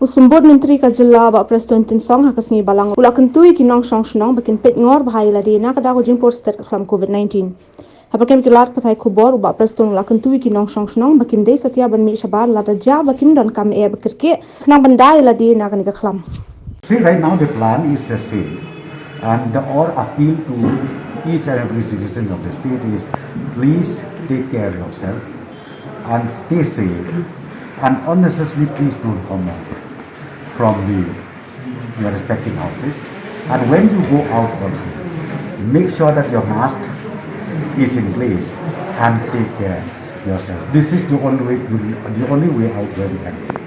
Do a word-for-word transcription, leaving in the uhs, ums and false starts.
U Symbud Myntri ka jylla Bah Prestone Tynsong ha ka sngi Balang u la kyntu ïa ki nongshong shnong ba kin peit ngor bha ïa lade na ka daw ka jingpur stet ka khlam covid nineteen. Hapdeng ki lad pathai khubor u Bah Prestone u la kyntu ïa ki nongshong shnong ba kin dei satia ban mih shabar lada jia ba kin don kam eh ba kyrkieh khnang ban da ïa lade na kane ka khlam. See, right now the plan is the same, and our appeal to each and every citizen of the state is, please take care yourself and stay safe, and unnecessarily please don't come out from the your respective houses. And when you go out also, make sure that your mask is in place and take care yourself. This is the only way to, the only way out where we can.